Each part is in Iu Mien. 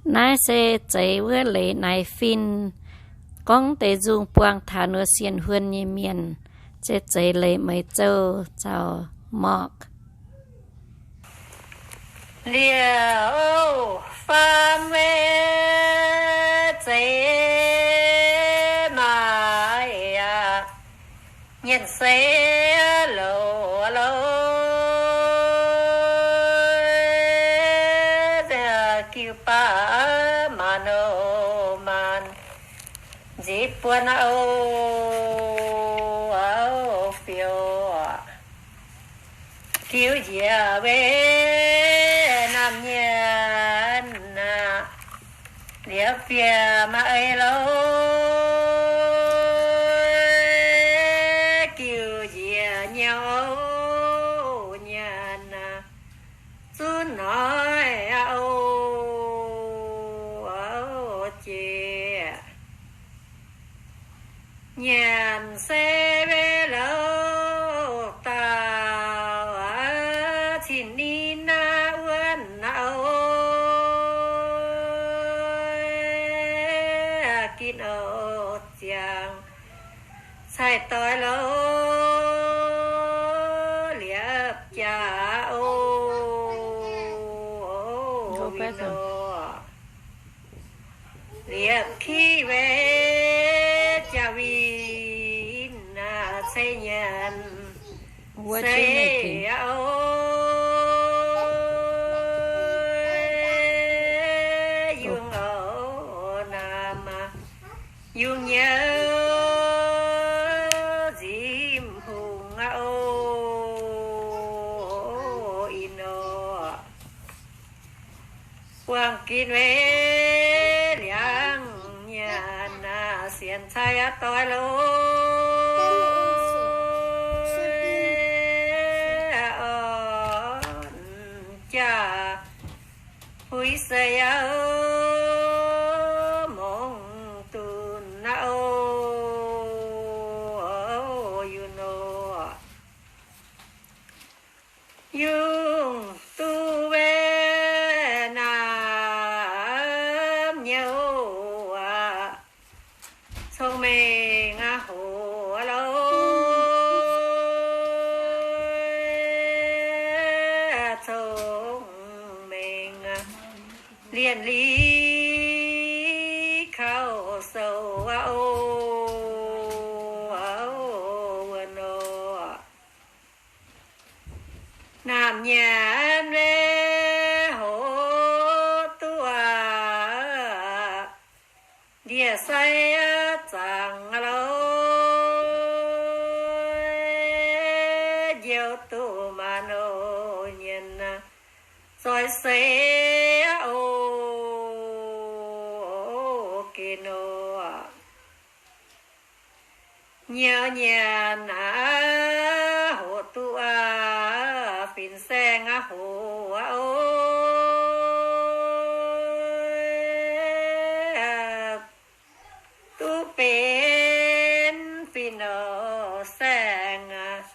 Naaiv se zeix wuov leiz naaiv fin, gorngv deix nzung buangh taux ninh mbuo sienh huon nyei mienh, se zeix leiz Meix Zouv caux Mork. Liouh faam weic zeiv maaih aqv, nyienc seix louc louc, giu baac maanc oc maanc, nziv buonc oc, oc, fiou. Giu njiec weic naamh nyanc aqv, liepc fiev maaih eix louc, giu njiec nyei oc nyanc aqv, zunv noic aqv oc, jiex. Nyanc se weic louh dauh aqv, cin-ni naaiv wuonv aqv oc, gin oc ziangx, cai doix louc liepc jaax oc, win oc. Liepc kiv weic jaax win aqv, ceix nyanc se aqv oc, yungh oc naamh aqv, yungh nyei nzimv hungh aqv oc, in oc. Buangh gin weic liangx nyanc aqv, sienx cai aqv doix loh, orn jaax puix seix aqv, mongh dunx aqv oc, yungh oc. Yungh duqv weic naamh nyei oc aqv, cong-mengh aqv hoc loh, cong-mengh aqv, lienh li kaux sou aqv oc, wuov nor. Naamh nyanc weic hoc duqv aqv, ndie-sai zaangc aqv loh, njoux duqv maanc oc nyanc aqv, zoix seix aqv oc, geh nor. Nyouz nyanc aqv hoc duqv aqv, fin-saeng aqv hoc aqv oc, duqv benx fin-saeng aqv,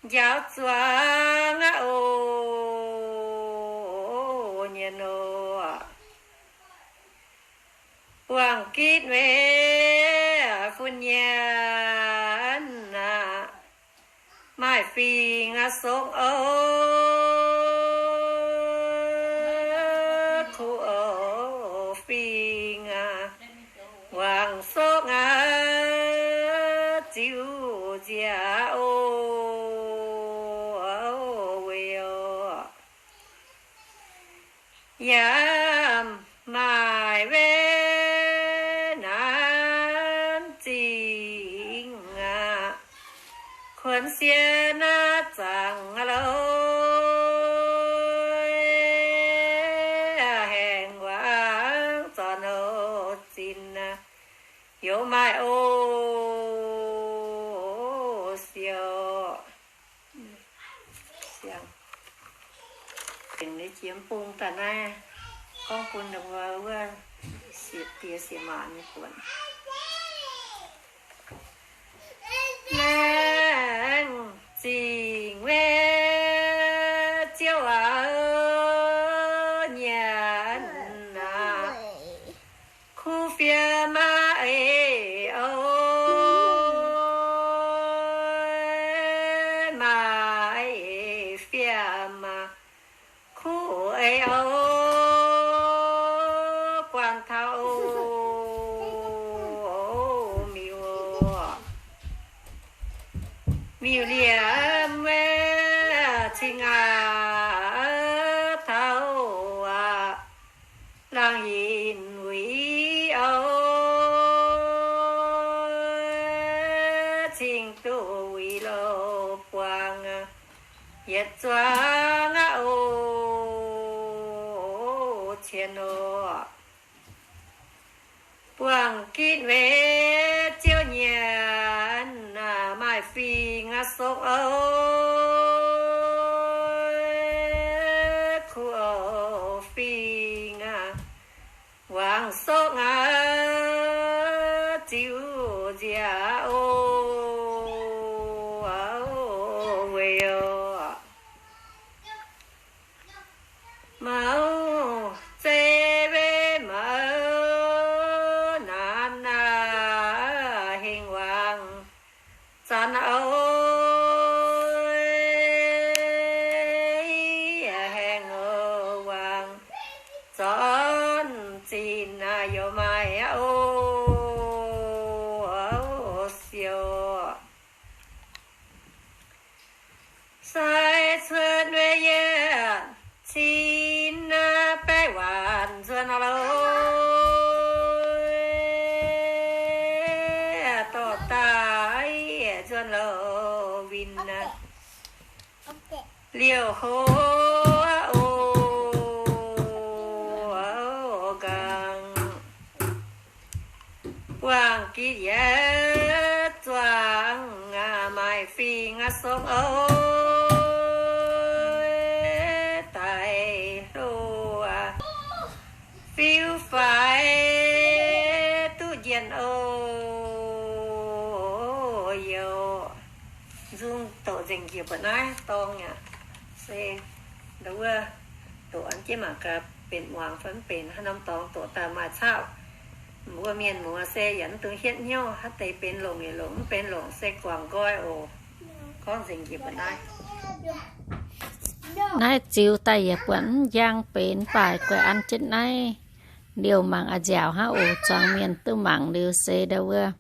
njaaux zuangx aqv oc, nyanc oc. Buangh gitv weic fun nyanc aqv, maaih fingx aqv sokv oc, kuv oc fingx aqv, wangc sokv aqv, ziux nziaauc oc, weic oc. Yaac maaih weic naanc zingh aqv, kuonx siex naaiv zaangc aqv loh, haengh wangc zornc oc zinh aqv, youz maaih oc siouc. Siang. Dengc nyei jiex bung daaih naaiv, gorngv bun ninh mbuo wuov sieqv diex sieqv maac nyei buonc. Naaiv zingh weic Ziouv aac, nyanc aac, Kuv fiem maa eix oc, maa eix fiem maa, kuv eix oc, guanh taux miuc, miuc liemh cing aac taux laangh yinh wuic oc, cing duqv wuic louh buangh yietc zuangx aqv oc, cien oc. Buangh gitv weic Ziouv nyanc maaih fingx aqv sokv oc, kuv oc fingx aqv, wangc sokv aqv, ziux nziaauc oc, weic oc. Maux zeiv maux naanc aac, hengx wangc zanc oc, hengx wangc zornv zinh aac, youc maaih aqv oc, siouc. Sai cuotv weic yietc cin baeqv waanc nzuonx louh, dorh daaih nzuonx louh winh liouh hlo oc, nqangc. Buangh gitv yietc zuangx maaih fingx aqv sokv oc, daaih hlo fiuv-faix duqv njien oc, youc. Nzung doqc nzengc njiec buatc naaiv dorngx aqv. Se ndau wuov doqc an jienv mangc gaax benx muangx fai mv benx. Haaix norm dorngx doqc daaih maaih caqv, mbuo mienh muoz se yaac mv dungx hietv hnyouv. Haaix deix benx longc yaac longc, mv benx longc se guangc nqoi oc. Gorngv nzengc njiec buatc naaiv. Naaiv ziux daaih yaac buatc mv njang benx, mv baac guaix an jienv naaiv liouh mangc a'nziaauc hnangv oc. Zuangx mienh duqv mangc liuz se ndau wuov